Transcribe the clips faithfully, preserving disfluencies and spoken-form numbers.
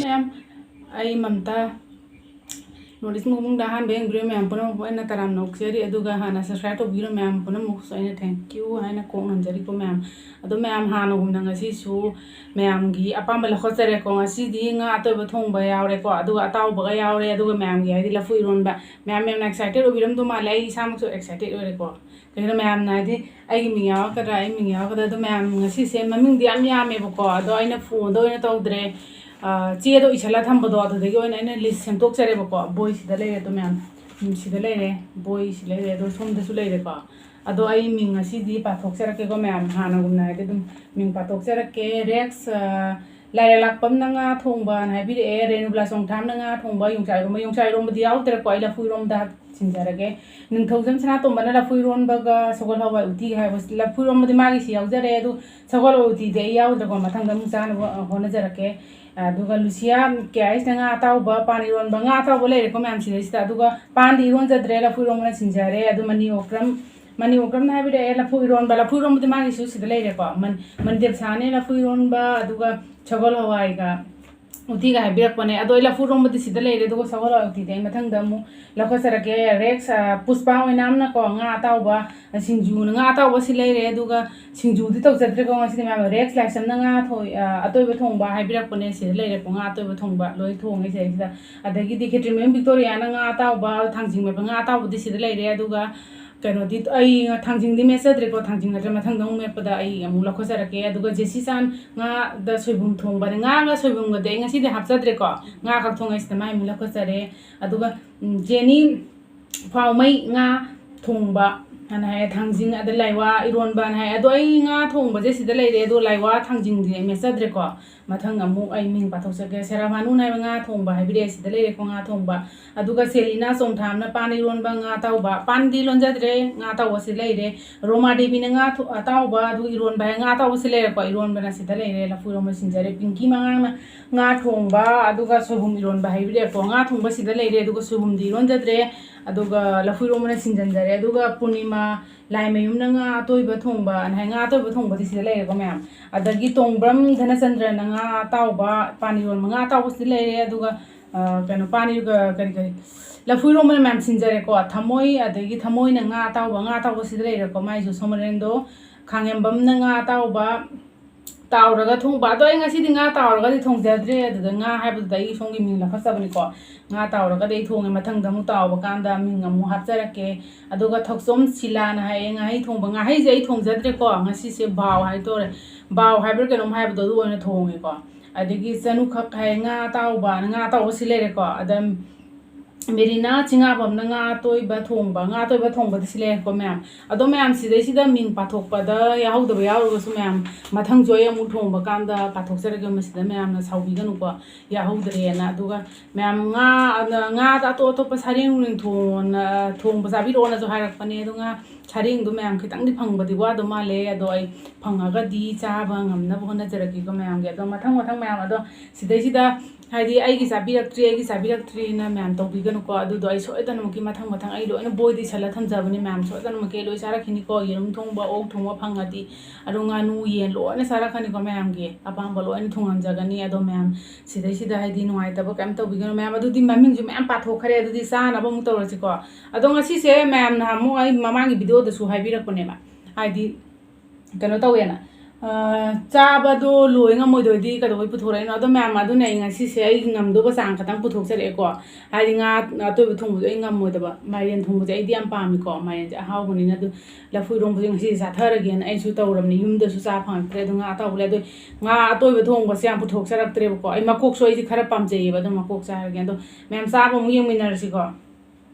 ꯃꯌꯥꯝ, ꯑꯩ Mamta, north east ꯃꯨꯛꯕꯥꯡꯗ ꯑꯍꯥꯟꯕ ꯌꯦꯡꯕꯤꯔꯤꯕ ꯃꯌꯥꯝ ꯄꯨꯝꯅꯃꯛꯄꯨ ꯑꯩꯅ ꯇꯔꯥꯝꯅ ꯑꯣꯛꯆꯔꯤ꯫ ꯑꯗꯨꯒ ꯍꯥꯟꯅ subscribe ꯇꯧꯕꯤꯔꯤꯕ ꯃꯌꯥꯝ ꯄꯨꯝꯅꯃꯛꯁꯨ ꯑꯩꯅ thank you ꯍꯥꯏꯅ ꯀꯣꯛ ꯅꯝꯖꯔꯤꯀꯣ ꯃꯌꯥꯝ꯫ ꯑꯗꯣ ꯃꯌꯥꯝ, ꯍꯥꯟꯅꯒꯨꯝꯅ ꯉꯁꯤꯁꯨ ꯃꯌꯥꯝꯒꯤ ꯑꯄꯥꯝꯕ ꯂꯧꯈꯠꯆꯔꯦꯀꯣ꯫ ꯉꯁꯤꯗꯤ ꯉꯥ ꯑꯇꯣꯏꯕ ꯊꯣꯡꯕ ꯌꯥꯎꯔꯦꯀꯣ, ꯑꯗꯨꯒ ꯑꯇꯥꯎꯕꯒ ꯌꯥꯎꯔꯦ, ꯑꯗꯨꯒ ꯃꯌꯥꯝꯒꯤ ꯍꯥꯏꯗꯤ ꯂꯐꯨ ꯏꯔꯣꯟꯕ꯫ ꯃꯌꯥꯝ, ꯌꯥꯝꯅ excited ꯑꯣꯏꯕꯤꯔꯝꯗꯧ ꯃꯥꯜꯂꯦ, ꯑꯩ ꯏꯁꯥꯃꯛꯁꯨ excited ꯑꯣꯏꯔꯦꯀꯣ꯫ ꯀꯩꯒꯤꯅꯣ ꯃꯌꯥꯝꯅ ꯍꯥꯏꯗꯤ ꯑꯩꯒꯤ ꯃꯤꯡ ꯌꯥꯎꯔꯛꯀꯗ꯭ꯔꯥ, ꯑꯩ ꯃꯤꯡ ꯌꯥꯎꯔꯛꯀꯗ꯭ꯔꯥ, ꯑꯗꯣ ꯃꯌꯥꯝ, ꯉꯁꯤꯁꯦ ꯃꯃꯤꯡꯗꯤ ꯌꯥꯝ ꯌꯥꯝꯃꯦꯕꯀꯣ, ꯑꯗꯣ ꯑꯩꯅ ꯐꯣꯟꯗ ꯑꯣꯏꯅ ꯇꯧꯗ꯭ꯔꯦ꯫ ꯑ, ꯆꯦꯗꯣ ꯏꯁꯜꯂ ꯊꯝꯕꯗꯣ, ꯑꯗꯨꯗꯒꯤ ꯑꯣꯏꯅ ꯑꯩꯅ list ꯁꯦꯝꯗꯣꯛꯆꯔꯦꯕꯀꯣ꯫ ꯕꯣꯏꯁꯤꯗ ꯂꯩꯔꯦ ꯑꯗꯣ ꯃꯌꯥꯝ, ꯎꯝ, ꯁꯤꯗ ꯂꯩꯔꯦ, ꯕꯣꯏꯁꯤ ꯂꯩꯔꯦ, ꯑꯗꯣ ꯁꯣꯝꯗꯁꯨ ꯂꯩꯔꯦꯀꯣ꯫ ꯑꯗꯣ ꯑꯩ ꯃꯤꯡ ꯉꯁꯤꯗꯤ ꯄꯥꯊꯣꯛꯆꯔꯛꯀꯦꯀꯣ ꯃꯌꯥꯝ, ꯍꯥꯟꯅꯒꯨꯝꯅ ꯍꯥꯏꯗꯤ ꯑꯗꯨꯝ ꯃꯤꯡ ꯄꯥꯊꯣꯛꯆꯔꯛꯀꯦ꯫ ꯔꯦꯛꯁ, ꯑ, ꯂꯥꯏꯔꯦꯜꯂꯥꯛꯄꯝꯅ ꯉꯥ ꯊꯣꯡꯕꯅ ꯍꯥꯏꯕꯤꯔꯛꯑꯦ꯫ ꯔꯦꯅꯨꯕ꯭ꯂꯥ ꯆꯣꯡꯊꯥꯝꯅ ꯉꯥ ꯊꯣꯡꯕ, ꯌꯣꯡꯆꯥꯛ ꯏꯔꯣꯝꯕ, ꯌꯣꯡꯆꯥꯛ ꯏꯔꯣꯝꯕꯗꯤ ꯌꯥꯎꯗ꯭ꯔꯦꯀꯣ, ꯑꯩ ꯂꯐꯨ ꯏꯔꯣꯝꯕꯗ ꯁꯤꯟꯖꯔꯒꯦ꯫ ꯅꯤꯡꯊꯧꯖꯝ ꯁꯅꯥꯇꯣꯝꯕꯅ ꯂꯐꯨ ꯏꯔꯣꯟꯕꯒ ꯁꯒꯣꯜ ꯍꯋꯥꯏ ꯎꯇꯤꯒ ꯍꯥꯏꯕ, ꯂꯐꯨ ꯏꯔꯣꯟꯕꯗꯤ ꯃꯥꯒꯤꯁꯤ ꯌꯥꯎꯖꯔꯦ, ꯑꯗꯨ ꯁꯒꯣꯜ ꯍꯋꯥꯏ ꯎꯇꯤꯗꯤ ꯑꯩ ꯌꯥꯎꯗ꯭ꯔꯦꯀꯣ, ꯃꯊꯪꯗ ꯑꯃꯨꯛ ꯆꯥꯅꯕ, ꯑ, ꯍꯣꯠꯅꯖꯔꯛꯀꯦ꯫ ꯑꯗꯨꯒ ꯂꯨꯁꯤꯌꯥ ꯀꯦ ꯑꯥꯏꯁꯅ ꯉꯥ ꯑꯇꯥꯎꯕ, ꯄꯥꯟ ꯏꯔꯣꯟꯕ, ꯉꯥ ꯑꯇꯥꯎꯕ ꯂꯩꯔꯦꯀꯣ ꯃꯌꯥꯝ ꯁꯤꯗꯩꯁꯤꯗ꯫ ꯑꯗꯨꯒ ꯄꯥꯟꯗꯤ ꯏꯔꯣꯟꯖꯗ꯭ꯔꯦ, ꯂꯐꯨ ꯏꯔꯣꯟꯕꯅ ꯁꯤꯟꯖꯔꯦ꯫ ꯑꯗꯨ ꯃꯅꯤ ꯑꯣꯀ꯭ꯔꯝ, ꯃꯅꯤ ꯑꯣꯀ꯭ꯔꯝꯅ ꯍꯥꯏꯕꯤꯔꯛꯑꯦ ꯂꯐꯨ ꯏꯔꯣꯟꯕ, ꯂꯐꯨ ꯏꯔꯣꯟꯕꯗꯤ ꯃꯥꯒꯤꯁꯨ ꯁꯤꯗ ꯂꯩꯔꯦꯀꯣ꯫ ꯃꯟ-, ꯃꯟꯗꯦꯞ ꯁꯥꯍꯅꯦ ꯂꯐꯨ ꯏꯔꯣꯟꯕ, ꯑꯗꯨꯒ ꯁꯒꯣꯜ ꯍꯋꯥꯏꯒ ꯎꯇꯤꯒ ꯍꯥꯏꯕꯤꯔꯛꯄꯅꯦ꯫ ꯑꯗꯣ ꯑꯩ ꯂꯐꯨ ꯏꯔꯣꯝꯕꯗꯤ ꯁꯤꯗ ꯂꯩꯔꯦ, ꯑꯗꯨꯒ ꯁꯒꯣꯜ ꯍꯋꯥꯏ ꯎꯇꯤꯗꯤ ꯑꯩ ꯃꯊꯪꯗ ꯑꯃꯨꯛ ꯂꯧꯈꯠꯆꯔꯛꯀꯦ꯫ ꯔꯦꯛꯁ, ꯑ, ꯄꯨꯁꯄꯥ ꯑꯣꯏꯅꯥꯝꯅꯀꯣ ꯉꯥ ꯑꯇꯥꯎꯕ, ꯁꯤꯡꯖꯨꯅ ꯉꯥ ꯑꯇꯥꯎꯕ ꯁꯤ ꯂꯩꯔꯦ, ꯑꯗꯨꯒ ꯁꯤꯡꯖꯨꯗꯤ ꯇꯧꯖꯗ꯭ꯔꯦꯀꯣ ꯉꯁꯤꯗꯤ ꯃꯌꯥꯝ꯫ ꯔꯦꯛꯁ ꯂꯥꯏꯁ꯭ꯔꯝꯅ ꯉꯥ ꯊꯣꯏ-, ꯑ, ꯑꯇꯣꯏꯕ ꯊꯣꯡꯕ ꯍꯥꯏꯕꯤꯔꯛꯄꯅꯦ, ꯁꯤꯗ ꯂꯩꯔꯦꯀꯣ ꯉꯥ ꯑꯇꯣꯏꯕ ꯊꯣꯡꯕ ꯂꯣꯏ ꯊꯣꯡꯉꯦ ꯁꯤꯗꯩꯁꯤꯗ꯫ ꯑꯗꯒꯤꯗꯤ ꯈꯦꯇ꯭ꯔꯤꯃꯌꯨꯝ ꯕꯤꯛꯇꯣꯔꯤꯌꯥꯅ ꯉꯥ ꯑꯇꯥꯎꯕ, ꯊꯥꯡꯖꯤꯡ ꯃꯦꯠꯄ ꯉꯥ ꯑꯇꯥꯎꯕꯗꯤ ꯁꯤꯗ ꯂꯩꯔꯦ, ꯑꯗꯨꯒ ꯀꯩꯅꯣꯗꯤ ꯑꯩ ꯊꯥꯡꯖꯤꯡꯗꯤ ꯃꯦꯠꯆꯗ꯭ꯔꯦꯀꯣ, ꯊꯥꯡꯖꯤꯡ ꯅꯠꯇ꯭ꯔ ꯃꯊꯪꯗ ꯑꯃꯨꯛ ꯃꯦꯠꯄꯗ ꯑꯩ ꯑꯃꯨꯛ ꯂꯧꯈꯠꯆꯔꯛꯀꯦ꯫ ꯑꯗꯨꯒ ꯖꯦꯁꯤ ꯆꯥꯟ ꯉꯥꯗ ꯁꯣꯏꯕꯨꯝ ꯊꯣꯡꯕꯅꯦ, ꯉꯥꯒ ꯁꯣꯏꯕꯨꯝꯒꯗꯤ ꯑꯩ ꯉꯁꯤꯗꯤ ꯍꯥꯞꯆꯗ꯭ꯔꯦꯀꯣ, ꯉꯥ ꯈꯛ ꯊꯣꯡꯉꯦ ꯁꯤꯗ ꯃꯥꯏ ꯑꯃꯨꯛ ꯂꯧꯈꯠꯆꯔꯦ꯫ ꯑꯗꯨꯒ, ꯎꯝ, ꯖꯦꯅꯤ ꯐꯥꯎꯃꯩ ꯉꯥ ꯊꯣꯡꯕ ꯍꯥꯏꯅ ꯍꯥꯏꯌꯦ, ꯊꯥꯡꯖꯤꯡ ꯑꯗ ꯂꯥꯏꯋꯥ ꯏꯔꯣꯟꯕꯅ ꯍꯥꯏꯌꯦ꯫ ꯑꯗꯣ ꯑꯩ ꯉꯥ ꯊꯣꯡꯕꯁꯦ ꯁꯤꯗ ꯂꯩꯔꯦ, ꯑꯗꯣ ꯂꯥꯏꯋꯥ ꯊꯥꯡꯖꯤꯡꯗꯤ ꯑꯩ ꯃꯦꯠꯆꯗ꯭ꯔꯦꯀꯣ꯫ ꯃꯊꯪ ꯑꯃꯨꯛ ꯑꯩ ꯃꯤꯡ ꯄꯥꯊꯣꯛꯆꯒꯦ꯫ ꯁꯦꯔꯥ ꯚꯥꯅꯨꯅ ꯍꯥꯏꯕ ꯉꯥ ꯊꯣꯡꯕ ꯍꯥꯏꯕꯤꯔꯛꯑꯦ, ꯁꯤꯗ ꯂꯩꯔꯦꯀꯣ ꯉꯥ ꯊꯣꯡꯕ꯫ ꯑꯗꯨꯒ ꯁꯦꯂꯤꯅꯥ ꯆꯣꯡꯊꯥꯝꯅ ꯄꯥꯟ ꯏꯔꯣꯟꯕ ꯉꯥ ꯑꯇꯥꯎꯕ, ꯄꯥꯟꯗꯤ ꯂꯣꯟꯖꯗ꯭ꯔꯦ, ꯉꯥ ꯑꯇꯥꯎꯕ ꯁꯤ ꯂꯩꯔꯦ꯫ ꯔꯣꯃꯥ ꯗꯦꯕꯤꯅ ꯉꯥ ꯊꯣ-, ꯑꯇꯥꯎꯕ, ꯑꯗꯨꯒ ꯏꯔꯣꯟꯕ ꯍꯥꯏ ꯉꯥ ꯑꯇꯥꯎꯕ ꯁꯤ ꯂꯩꯔꯦꯀꯣ, ꯏꯔꯣꯟꯕꯅ ꯁꯤꯗ ꯂꯩꯔꯦ, ꯂꯐꯨ ꯏꯔꯣꯟꯕ ꯁꯤꯟꯖꯔꯦ꯫ ꯄꯤꯡꯀꯤ ꯃꯉꯥꯡꯅ ꯉꯥ ꯊꯣꯡꯕ, ꯑꯗꯨꯒ ꯁꯣꯏꯕꯨꯝ ꯏꯔꯣꯟꯕ ꯍꯥꯏꯕꯤꯔꯛꯑꯦꯀꯣ꯫ ꯉꯥ ꯊꯣꯡꯕ ꯁꯤꯗ ꯂꯩꯔꯦ, ꯑꯗꯨꯒ ꯁꯣꯏꯕꯨꯝꯗꯤ ꯏꯔꯣꯟꯖꯗ꯭ꯔꯦ꯫ ꯑꯗꯨꯒ ꯂꯐꯨ ꯏꯔꯣꯝꯕꯅ ꯁꯤꯟꯖꯟꯖꯔꯦ꯫ ꯑꯗꯨꯒ ꯄꯨꯔꯅꯤꯃꯥ ꯂꯥꯏꯃꯌꯨꯝꯅ ꯉꯥ ꯑꯇꯣꯏꯕ ꯊꯣꯡꯕ ꯑꯅ ꯍꯥꯏ, ꯉꯥ ꯑꯇꯣꯏꯕ ꯊꯣꯡꯕꯗꯤ ꯁꯤꯗ ꯂꯩꯔꯦꯀꯣ ꯃꯌꯥꯝ꯫ ꯑꯗꯒꯤ ꯇꯣꯡꯕ꯭ꯔꯝ ꯙꯅꯆꯟꯗ꯭ꯔꯅ ꯉꯥ ꯑꯇꯥꯎꯕ, ꯄꯥꯟ ꯏꯔꯣꯟꯕ, ꯉꯥ ꯑꯇꯥꯎꯕꯁꯤꯗ ꯂꯩꯔꯦ꯫ ꯑꯗꯨꯒ, ꯑ, ꯀꯩꯅꯣ, ꯄꯥꯟ ꯏꯔꯣ-, ꯀ-, ꯀꯔꯤ, ꯀꯔꯤ, ꯂꯐꯨ ꯏꯔꯣꯝꯕꯅ ꯃꯌꯥꯝ ꯁꯤꯟꯖꯔꯦꯀꯣ꯫ ꯊꯃꯣꯏ, ꯑꯗꯒꯤ ꯊꯃꯣꯏꯅ ꯉꯥ ꯑꯇꯥꯎꯕ, ꯉꯥ ꯑꯇꯥꯎꯕꯁꯤꯗ ꯂꯩꯔꯦꯀꯣ꯫ ꯃꯥꯏꯁꯨ ꯁꯣꯃꯣꯔꯦꯟꯗꯣ, ꯈꯥꯡꯉꯦꯝꯕꯝꯅ ꯉꯥ ꯑꯇꯥꯎꯕ, ꯇꯥꯎꯔꯒ ꯊꯣꯡꯕ꯫ ꯑꯗꯣ ꯑꯩ ꯉꯁꯤꯗꯤ ꯉꯥ ꯇꯥꯎꯔꯒꯗꯤ ꯊꯣꯡꯖꯗ꯭ꯔꯦ꯫ ꯑꯗꯨꯗ ꯉꯥ ꯍꯥꯏꯕꯗꯨꯗ ꯑꯩ ꯁꯣꯝꯒꯤ ꯃꯤꯡ ꯂꯧꯈꯠꯆꯕꯅꯤꯀꯣ꯫ ꯉꯥ ꯇꯥꯎꯔꯒꯗꯤ ꯑꯩ ꯊꯣꯡꯉꯦ꯫ ꯃꯊꯪꯗ ꯑꯃꯨꯛ ꯇꯥꯎꯕ ꯀꯥꯟꯗ ꯃꯤꯡ ꯑꯃꯨꯛ ꯍꯥꯞꯆꯔꯛꯀꯦ꯫ ꯑꯗꯨꯒ ꯊꯣꯛꯆꯣꯝ ꯁꯤꯂꯥꯅ ꯍꯥꯏꯌꯦ, ꯉꯥꯍꯩ ꯊꯣꯡꯕ꯫ ꯉꯥꯍꯩꯁꯦ ꯑꯩ ꯊꯣꯡꯖꯗ꯭ꯔꯦꯀꯣ꯫ ꯉꯁꯤꯁꯦ ꯕꯥꯎ ꯍꯥꯏꯗꯣꯔꯦ꯫ ꯕꯥꯎ ꯍꯥꯏꯕ꯭ꯔꯥ ꯀꯩꯅꯣꯝ ꯍꯥꯏꯕꯗꯣ ꯑꯗꯨ ꯑꯣꯏꯅ ꯊꯣꯡꯉꯦꯀꯣ꯫ ꯑꯗꯒꯤ ꯆꯅꯨꯈꯛ ꯍꯥꯏ, ꯉꯥ ꯑꯇꯥꯎꯕ, ꯉꯥ ꯑꯇꯥꯎꯕ ꯁꯤ ꯂꯩꯔꯦꯀꯣ꯫ ꯑꯗ ꯃꯦꯔꯤꯅꯥ ꯆꯤꯉꯥꯕꯝꯅ ꯉꯥ ꯑꯇꯣꯏꯕ ꯊꯣꯡꯕ, ꯉꯥ ꯑꯇꯣꯏꯕ ꯊꯣꯡꯕꯗꯤ ꯁꯤ ꯂꯩꯔꯦꯀꯣ ꯃꯌꯥꯝ꯫ ꯑꯗꯣ ꯃꯌꯥꯝ ꯁꯤꯗꯩꯁꯤꯗ ꯃꯤꯡ ꯄꯥꯊꯣꯛꯄꯗ ꯌꯥꯎꯍꯧꯗꯕ ꯌꯥꯎꯔꯒꯁꯨ ꯃꯌꯥꯝ ꯃꯊꯪꯁꯨ ꯑꯩ ꯑꯃꯨꯛ ꯊꯣꯡꯕ ꯀꯥꯟꯗ ꯄꯥꯊꯣꯛꯆꯔꯒꯦ, ꯃꯁꯤꯗ ꯃꯌꯥꯝꯅ ꯁꯥꯎꯕꯤꯒꯅꯨꯀꯣ, ꯌꯥꯍꯧꯗ꯭ꯔꯦꯅ꯫ ꯑꯗꯨꯒ ꯃꯌꯥꯝ ꯉꯥ, ꯑꯗ ꯉꯥꯗ ꯑꯇꯣꯞ ꯑꯇꯣꯞꯄ ꯁꯥꯔꯦꯡ ꯅꯨꯡꯂꯦꯡ ꯊꯣꯡꯅ, ꯊꯣꯡꯕ ꯆꯥꯕꯤꯔꯛꯑꯣꯅꯁꯨ ꯍꯥꯏꯔꯛꯄꯅꯦ꯫ ꯑꯗꯣ ꯉꯥ ꯁꯥꯔꯦꯡꯗꯣ ꯃꯌꯥꯝ ꯈꯤꯇꯪꯗꯤ ꯐꯪꯕꯗꯤ ꯋꯥꯗꯧ ꯃꯥꯜꯂꯦ꯫ ꯑꯗꯣ ꯑꯩ ꯐꯪꯉꯒꯗꯤ ꯆꯥꯕ ꯉꯝꯅꯕ ꯍꯣꯠꯅꯖꯔꯛꯀꯦꯀꯣ ꯃꯌꯥꯝꯒꯤ꯫ ꯑꯗꯣ ꯃꯊꯪ ꯃꯊꯪ ꯃꯌꯥꯝ, ꯑꯗꯣ ꯁꯤꯗꯩꯁꯤꯗ ꯍꯥꯏꯗꯤ ꯑꯩꯒꯤ ꯆꯥꯕꯤꯔꯛꯇ꯭ꯔꯤ, ꯑꯩꯒꯤ ꯆꯥꯕꯤꯔꯛꯇ꯭ꯔꯤꯅ ꯃꯌꯥꯝ ꯇꯧꯕꯤꯒꯅꯨꯀꯣ꯫ ꯑꯗꯨꯗꯣ ꯑꯩ ꯁꯣꯏꯗꯅꯃꯛꯀꯤ ꯃꯊꯪ ꯃꯊꯪ ꯑꯩ ꯂꯣꯏꯅ ꯕꯣꯏꯗ ꯏꯁꯜꯂ ꯊꯝꯖꯕꯅꯤ ꯃꯌꯥꯝ, ꯁꯣꯏꯗꯅꯃꯛꯀꯤ ꯑꯩ ꯂꯣꯏ ꯆꯥꯔꯛꯈꯤꯅꯤꯀꯣ꯫ ꯌꯦꯔꯨꯝ ꯊꯣꯡꯕ, ꯑꯣꯛ ꯊꯣꯡꯕ ꯐꯪꯉꯗꯤ, ꯑꯗꯣ ꯉꯥꯅꯨ, ꯌꯦꯟ ꯂꯣꯏꯅ ꯆꯥꯔꯛꯀꯅꯤꯀꯣ ꯃꯌꯥꯝꯒꯤ꯫ ꯑꯄꯥꯝꯕ ꯂꯣꯏꯅ ꯊꯨꯡꯍꯟꯖꯒꯅꯤ꯫ ꯑꯗꯣ ꯃꯌꯥꯝ ꯁꯤꯗꯩꯁꯤꯗ ꯍꯥꯏꯗꯤ ꯅꯨꯡꯉꯥꯏꯇꯕ ꯀꯩꯝ ꯇꯧꯕꯤꯒꯅꯨ ꯃꯌꯥꯝ꯫ ꯑꯗꯨꯗꯤ ꯃꯃꯤꯡꯁꯨ ꯃꯌꯥꯝ ꯄꯥꯊꯣꯛꯈ꯭ꯔꯦ, ꯑꯗꯨꯗꯤ ꯆꯥꯅꯕ ꯑꯃꯨꯛ ꯇꯧꯔꯁꯤꯀꯣ꯫ ꯑꯗꯣ ꯉꯁꯤꯁꯦ ꯃꯌꯥꯝꯅ ꯑꯃꯨꯛ ꯑꯩ ꯃꯃꯥꯡꯒꯤ ꯚꯤꯗꯤꯑꯣꯗꯁꯨ ꯍꯥꯏꯕꯤꯔꯛꯄꯅꯦꯕ, ꯍꯥꯏꯗꯤ ꯀꯩꯅꯣ ꯇꯧꯋꯦꯅ, ꯑ, ꯆꯥꯕꯗꯣ ꯂꯣꯏ ꯉꯝꯃꯣꯏꯗꯣꯏꯗꯤ ꯀꯩꯗꯧꯕꯩ ꯄꯨꯊꯣꯔꯛꯏꯅꯣ? ꯑꯗꯣ ꯃꯌꯥꯝ, ꯑꯗꯨꯅ ꯑꯩ ꯉꯁꯤꯁꯦ ꯑꯩ ꯉꯝꯗꯧꯕ ꯆꯥꯡ ꯈꯛꯇꯪ ꯄꯨꯊꯣꯛꯆꯔꯛꯑꯦꯀꯣ꯫ ꯍꯥꯏꯗꯤ ꯉꯥ ꯑꯇꯣꯏꯕ ꯊꯣꯡꯕꯗꯣ ꯑꯩ ꯉꯝꯃꯣꯏꯗꯕ꯫ ꯃꯥꯏꯔꯦꯟ ꯊꯣꯡꯕꯁꯦ ꯑꯩꯗꯤ ꯌꯥꯝ ꯄꯥꯝꯃꯤꯀꯣ꯫ ꯃꯥꯏꯔꯦꯟꯁꯦ ꯑꯍꯥꯎꯕꯅꯤꯅ꯫ ꯑꯗꯨ ꯂꯐꯨ ꯏꯔꯣꯝꯕꯁꯦ ꯉꯁꯤꯁꯦ ꯆꯥꯊꯔꯒꯦꯅ ꯑꯩꯁꯨ ꯇꯧꯔꯕꯅꯤ꯫ ꯌꯨꯝꯗꯁꯨ ꯆꯥ ꯐꯪꯉꯛꯇ꯭ꯔꯦ꯫ ꯑꯗꯣ ꯉꯥ ꯑꯇꯥꯎꯕ ꯂꯩ꯫ ꯑꯗꯣ ꯉꯥ ꯑꯇꯣꯏꯕ ꯊꯣꯡꯕꯁꯦ ꯌꯥꯝ ꯄꯨꯊꯣꯛꯆꯔꯛꯇ꯭ꯔꯦꯕꯀꯣ꯫ ꯑꯩ ꯃꯀꯣꯛꯁꯨ ꯑꯩꯗꯤ ꯈꯔ ꯄꯥꯝꯖꯩꯌꯦꯕ꯫ ꯑꯗꯣ ꯃꯀꯣꯛ ꯆꯥꯔꯒꯦ꯫ ꯑꯗꯣ ꯃꯌꯥꯝ ꯆꯥꯕ ꯑꯃꯨꯛ ꯌꯦꯡꯃꯤꯟꯅꯔꯁꯤꯀꯣ꯫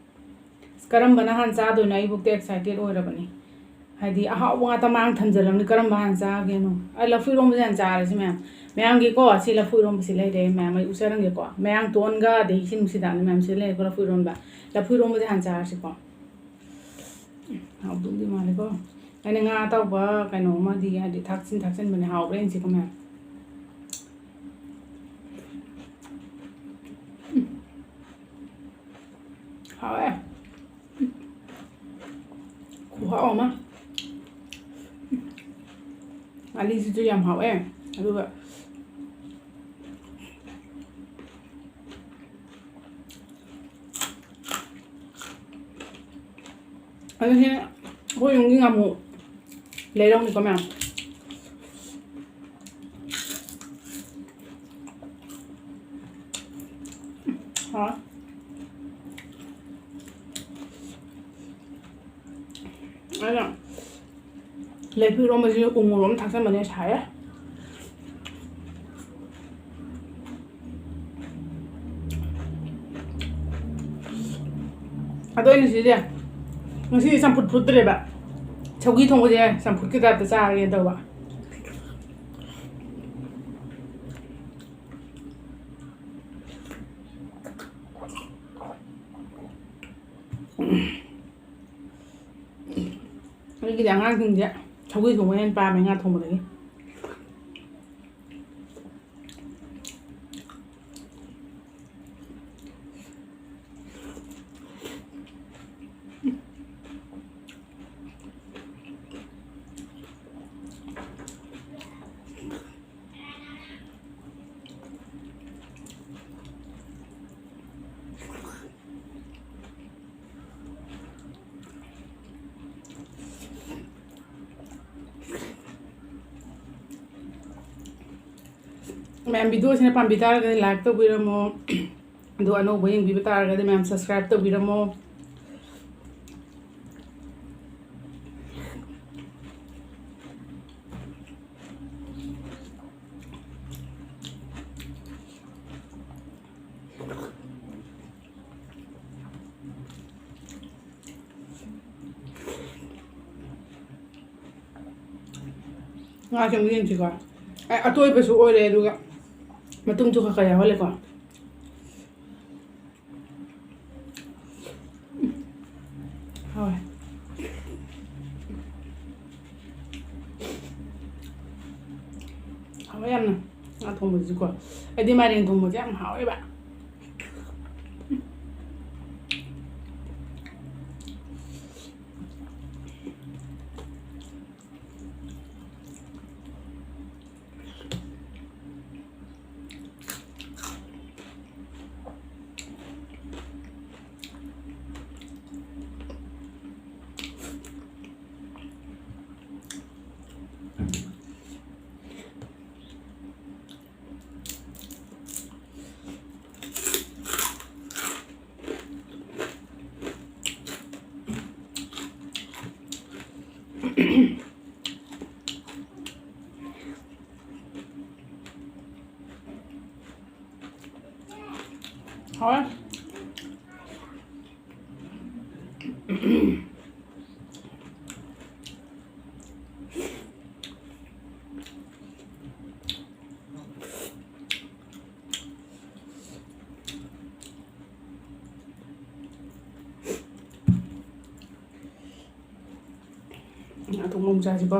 ꯑꯁ, ꯀꯔꯝꯕꯅ ꯍꯥꯟꯅ ꯆꯥꯗꯣꯏꯅꯣ? ꯑꯩꯕꯨꯛꯇ ꯑꯦꯛꯁꯥꯏꯇꯦꯠ ꯑꯣꯏꯔꯕꯅꯤ꯫ ꯍꯥꯏꯗꯤ ꯑꯍꯥꯎꯕ ꯉꯥꯛꯇ ꯃꯥꯡ ꯊꯝꯖꯜꯂꯝꯅꯤ, ꯀꯔꯝꯕ ꯍꯥꯟꯅ ꯆꯥꯒꯦꯅꯣ? ꯑꯩ ꯂꯐꯨ ꯏꯔꯣꯝꯕꯁꯦ ꯍꯥꯟꯅ ꯆꯥꯔꯁꯤ ꯃꯌꯥꯝ꯫ ꯃꯌꯥꯝꯒꯤꯀꯣ, ꯁꯤ ꯂꯐꯨ ꯏꯔꯣꯝꯕꯁꯤ ꯂꯩꯔꯦ ꯃꯌꯥꯝ, ꯑꯩ ꯎꯠꯆꯔꯝꯒꯦꯀꯣ꯫ ꯃꯌꯥꯡ ꯇꯣꯟꯒ ꯑꯗꯩ ꯏꯆꯤꯟ ꯅꯨꯡꯁꯤꯗꯥꯛꯅ ꯃꯌꯥꯝ ꯁꯤꯗ ꯂꯩꯔꯦꯀꯣ, ꯂꯐꯨ ꯏꯔꯣꯝꯕ꯫ ꯂꯐꯨ ꯏꯔꯣꯝꯕꯁꯦ ꯍꯥꯟꯅ ꯆꯥꯔꯁꯤꯀꯣ꯫ ꯍꯥꯎꯗꯧꯗꯤ ꯃꯥꯜꯂꯦꯀꯣ꯫ ꯑꯩꯅ ꯉꯥ ꯑꯇꯥꯎꯕ ꯀꯩꯅꯣ ꯑꯃꯗꯤ ꯍꯥꯏꯗꯤ ꯊꯥꯛꯆꯤꯟ ꯊꯥꯛꯆꯤꯟꯕꯅꯦ, ꯍꯥꯎꯕ꯭ꯔꯥ ꯌꯦꯡꯁꯤꯀꯣ ꯃꯌꯥꯝ꯫ ꯎꯝ꯫ ꯍꯥꯎꯋꯦ꯫ ꯈꯨꯍꯥꯎ ꯑꯃ꯫ ꯉꯥꯔꯤꯁꯤꯁꯨ ꯌꯥꯝ ꯍꯥꯎꯋꯦ꯫ ꯑꯗꯨꯒ ꯑꯗꯨ ꯁꯤ ꯑꯩꯈꯣꯏ ꯌꯨꯝꯒꯤ ꯉꯥꯃꯨ ꯂꯩꯔꯧꯅꯤꯀꯣ ꯃꯌꯥꯝ꯫ ꯍꯥꯎ꯫ ꯑꯩꯅ ꯂꯩꯐꯨ ꯏꯔꯣꯝꯕꯁꯤ ꯎ ꯃꯣꯔꯣꯛ ꯑꯃ ꯊꯥꯛꯆꯟꯕꯅꯦ, ꯁꯥꯏꯌꯦ꯫ ꯑꯗꯣ ꯑꯩꯅ ꯁꯤꯁꯦ ꯉꯁꯤꯗꯤ ꯆꯝꯐꯨꯠ ꯐꯨꯠꯇ꯭ꯔꯦꯕ, ꯁꯧꯒ꯭ꯔꯤ ꯊꯣꯡꯕꯁꯦ ꯆꯝꯐꯨꯠꯀꯤ ꯇꯥꯏꯞꯇ ꯆꯥꯔꯒꯦꯅ ꯇꯧꯕ꯫ ꯑꯩꯒꯤꯗꯤ ꯑꯉꯥꯡꯁꯤꯡꯁꯦ ꯁꯧꯒ꯭ꯔꯤ ꯊꯣꯡꯕ ꯍꯦꯟꯅ ꯄꯥꯝꯃꯦ ꯉꯥ ꯊꯣꯡꯕꯗꯒꯤ꯫ ꯃꯌꯥꯝ, ꯚꯤꯗꯤꯑꯣꯁꯤꯅ ꯄꯥꯝꯕꯤ ꯇꯥꯔꯒꯗꯤ like ꯇꯧꯕꯤꯔꯝꯃꯣ, ꯑꯗꯣ ꯑꯅꯧꯕ ꯌꯦꯡꯕꯤꯕ ꯇꯥꯔꯒꯗꯤ ꯃꯌꯥꯝ subscribe ꯇꯧꯕꯤꯔꯝꯃꯣ꯫ ꯉꯥꯁꯦ ꯑꯃꯨꯛ ꯌꯦꯡꯁꯤꯀꯣ꯫ ꯑꯩ ꯑꯇꯣꯏꯕꯁꯨ ꯑꯣꯏꯔꯦ, ꯑꯗꯨꯒ ꯃꯇꯨꯝꯁꯨ ꯈꯔ ꯈꯔ ꯌꯥꯎꯍꯜꯂꯦꯀꯣ꯫ ꯍꯥꯎꯋꯦ꯫ ꯍꯥꯎꯋꯦ ꯌꯥꯝꯅ ꯉꯥ ꯊꯣꯡꯕꯁꯤꯀꯣ꯫ ꯑꯩꯗꯤ ꯃꯥꯏꯔꯦꯟ ꯊꯣꯡꯕꯁꯦ ꯌꯥꯝ ꯍꯥꯎꯋꯦꯕ꯫ ꯍꯥꯎꯋꯦ꯫ ꯑꯇꯣꯡꯕ ꯑꯃꯨꯛ ꯆꯥꯁꯤꯀꯣ꯫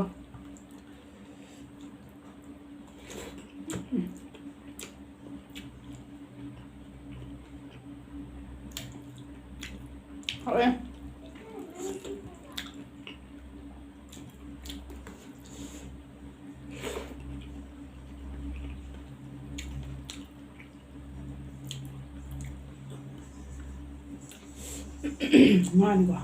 ꯍꯥꯎꯋꯦ꯫ ꯉꯥꯅꯤꯀꯣ꯫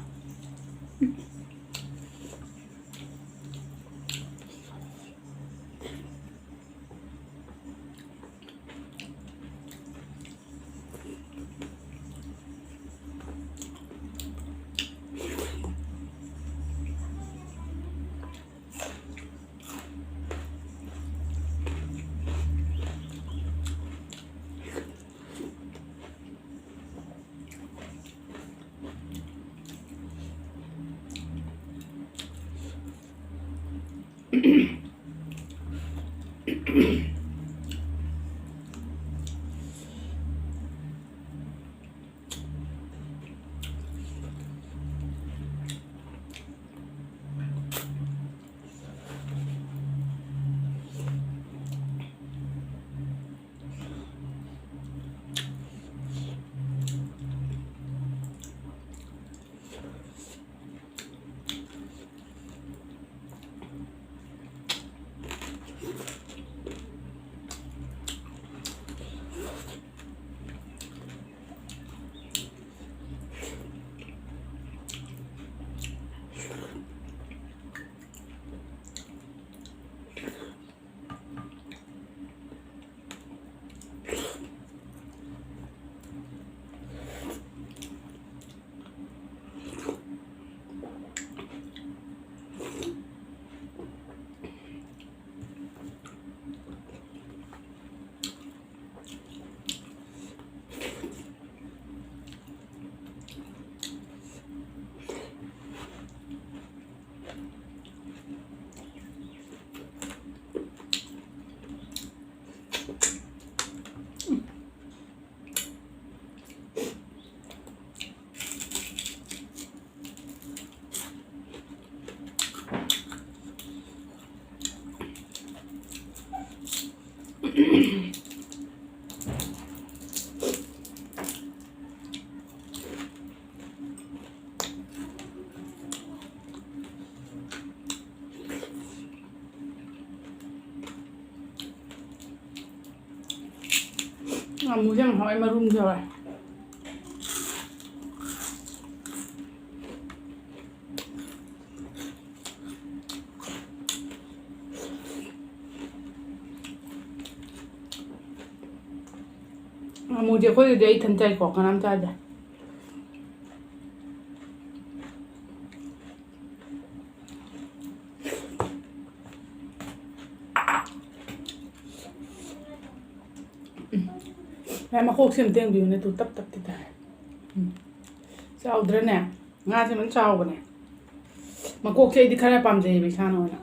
ꯑꯃꯨꯛꯁꯦ ꯌꯥꯝ ꯍꯥꯎꯋꯦ, ꯃꯔꯨꯝꯁꯨ ꯌꯥꯎꯋꯦ꯫ ꯑꯃꯨꯛꯁꯦ ꯑꯩꯈꯣꯏꯒꯤꯗꯤ ꯑꯩ ꯏꯊꯟ ꯆꯥꯏꯀꯣ, ꯀꯅꯥꯝ ꯆꯥꯗꯦ꯫ ꯎꯝ꯫ ꯃꯌꯥꯝ ꯃꯈꯣꯛꯁꯦ ꯑꯝꯇ ꯌꯦꯡꯕꯤꯌꯨꯅꯦ, ꯇꯨ ꯇꯞ ꯇꯞꯇꯤ ꯇꯥꯔꯦ꯫ ꯎꯝ꯫ ꯆꯥꯎꯗ꯭ꯔꯅꯦ? ꯉꯥꯁꯦ ꯐꯖꯅ ꯆꯥꯎꯕꯅꯦ꯫ ꯃꯀꯣꯛꯁꯦ ꯑꯩꯗꯤ ꯈꯔ ꯄꯥꯝꯖꯩꯌꯦꯕ ꯏꯁꯥꯅ ꯑꯣꯏꯅ꯫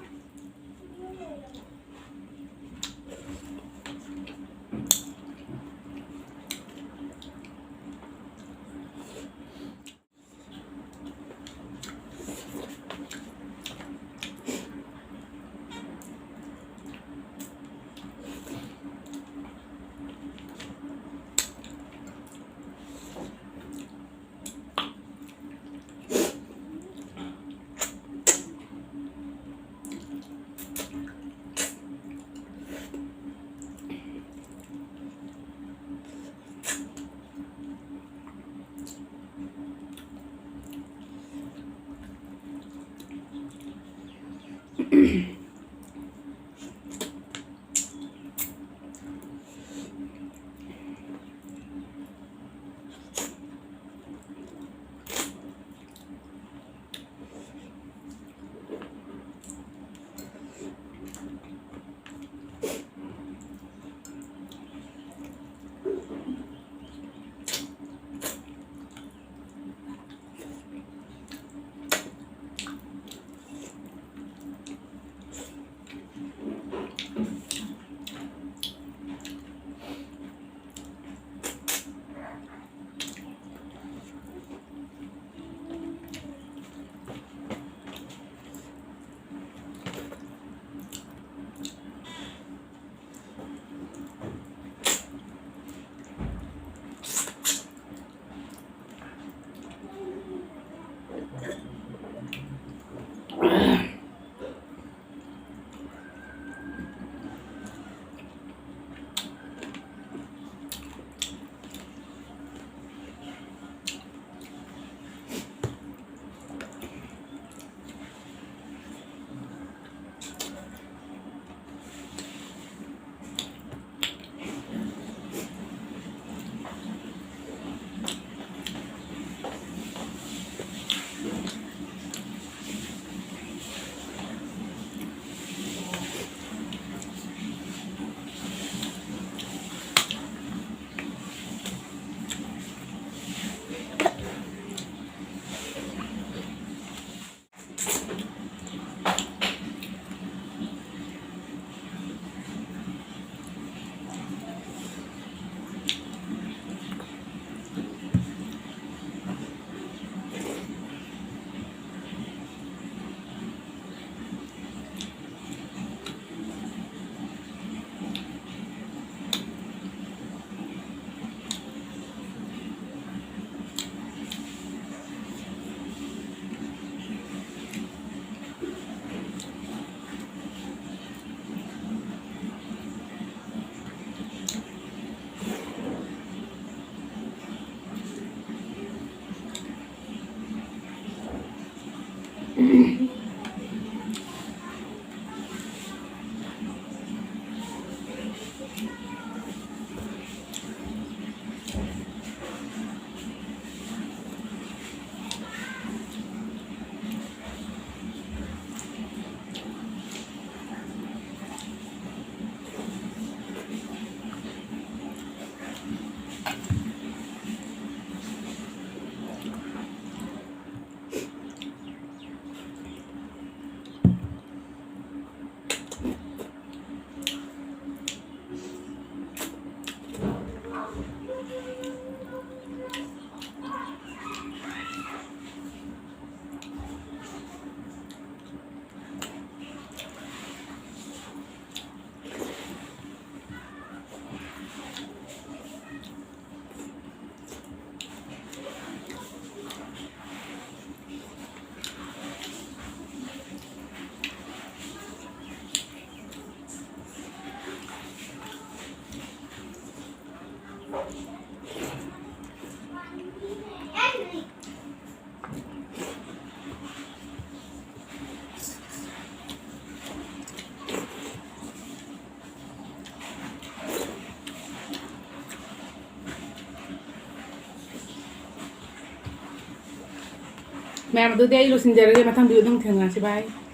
ꯃꯌꯥꯝ ꯑꯗꯨꯗꯤ ꯑꯩ ꯂꯣꯏꯁꯤꯟꯖꯔꯒꯦ, ꯃꯊꯪ video ꯑꯗꯨꯝ ꯊꯦꯡꯅꯔꯁꯤ, bye꯫